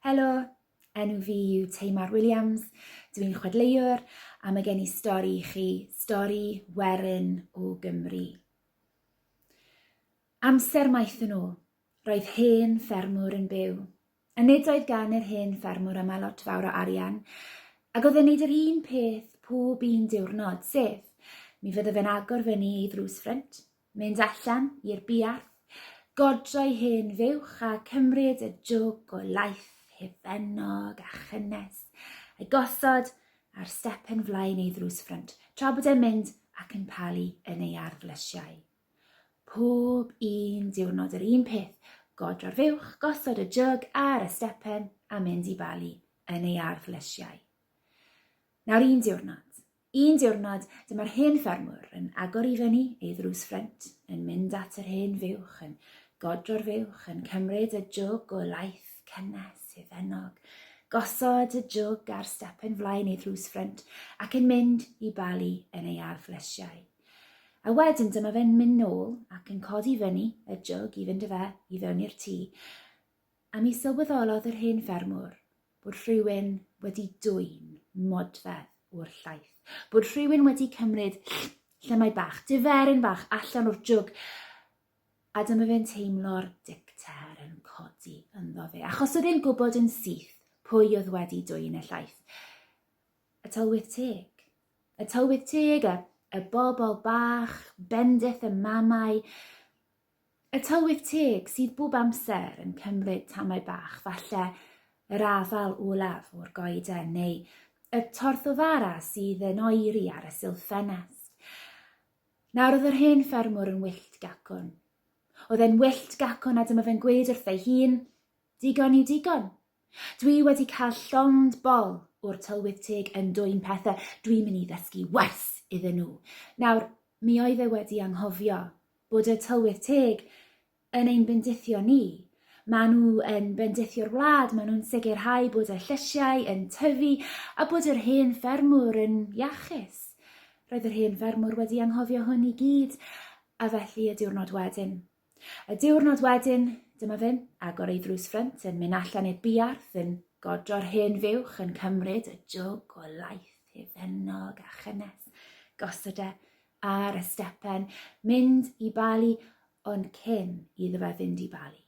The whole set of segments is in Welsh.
Helo, enw fi yw Tamar Williams, dw i'n chwedleuwr a mae gen i stori i chi, stori werin o Gymru. Amser maith yn ôl, roedd hen ffermwr yn byw. A nid oedd gan yr hen ffermwr yma lot fawr o arian, ac oedd e'n neud yr un peth pob un diwrnod, sef, mi fydde fe'n agor fyny ei ddrws ffrynt, Mynd allan i'r buarth, godro'i hen fuwch a cymryd y jwg o laeth hufennog a chynnes, a'i gosod ar stepen flaen ei ddrws ffrynt, tra bod e'n mynd ac yn palu yn ei ardd lysiau. Pob un diwrnod yr un peth, godro'r fuwch, gosod y jwg ar y stepen a mynd i balu yn ei ardd lysiau. Nawr un diwrnod, un diwrnod, dyma'r hen ffermwr yn agor i fyny ei ddrws ffrynt, yn mynd at yr hen fuwch, yn godro'r fuwch, yn cymryd y jwg o laeth cynnes hufennog, gosod y jwg ar stepen flaen ei ddrws ffrynt ac yn mynd i balu yn ei ardd lysiau. A wedyn dyma fe'n mynd nôl ac yn codi fyny y jwg i fynd â fe i fewn i'r tŷ, a mi sylweddolodd yr hen ffermwr bod rhywun wedi dwyn modfedd o'r llaeth, bod rhywun wedi cymryd llymaid bach, diferyn bach allan o'r jwg, a dyma fe'n teimlo'r dicter yn codi ynddo fe, achos oedd e'n gwybod yn syth pwy oedd wedi dwyn y llaeth. Y tylwyth teg. Y tylwyth teg, y, y bobl bach, bendith y mamau, Y tylwyth teg sydd bob amser yn cymryd tamau bach, falle yr afal olaf o'r goeden neu y torth o fara sydd yn oeri ar y silff ffenest. Nawr oedd yr hen ffermwr yn wyllt gacwn. Oedd e'n wyllt gacwn a dyma fe'n gweud wrth ei hun, digon yw digon. Dwi wedi cael llond bol o'r tylwyth teg yn dwyn pethau, dwi'n mynd i ddysgu wers iddyn nhw. Nawr, mi oedd e wedi anghofio bod y tylwyth teg yn ein bendithio ni. Maen nhw yn bendithio'r wlad, maen nhw'n sicrhau bod y llysiau yn tyfu a bod yr hen ffermwr yn iachus. Roedd yr hen ffermwr wedi anghofio hwn i gyd, a felly y diwrnod wedyn. Y diwrnod wedyn, dyma fe'n agor ei ddrws ffrynt, yn mynd allan i'r buarth, yn godro'r hen fuwch, yn cymryd y jwg o laeth hufennog a chynnes, gosod e ar y stepen, mynd i Bali, ond cyn iddo fe fynd i Bali.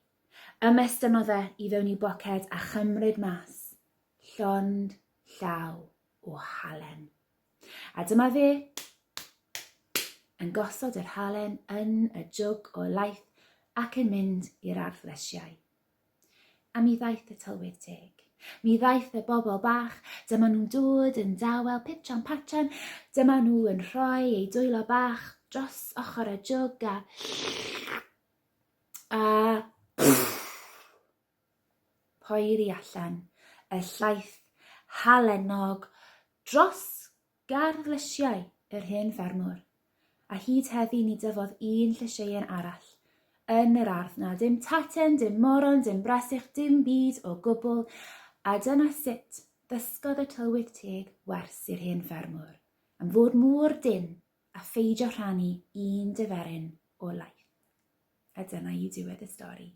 Ymestynnodd e i fewn i'w boced a chymryd mas llond llaw o halen. A dyma fe yn gosod yr halen yn y jwg o laeth ac yn mynd i'r ardd lysiau. A mi ddaeth y tylwyth teg. Mi ddaeth y bobl bach, dyma nhw'n dod yn dawel pitran patran, dyma nhw yn rhoi eu dwylo bach dros ochr y jwg a... a... poeri allan y llaeth halenog dros Gardd lysiau yr hen ffermwr, a hyd heddi ni dyfodd un llysieuyn arall yn yr ardd 'na, dim taten, dim moron, dim bresych, dim byd o gwbl, a dyna sut ddysgodd y tylwyth teg wers i'r hen ffermwr, am fod mor dynn a pheidio rhannu un diferyn o laeth. A dyna yw diwedd y stori.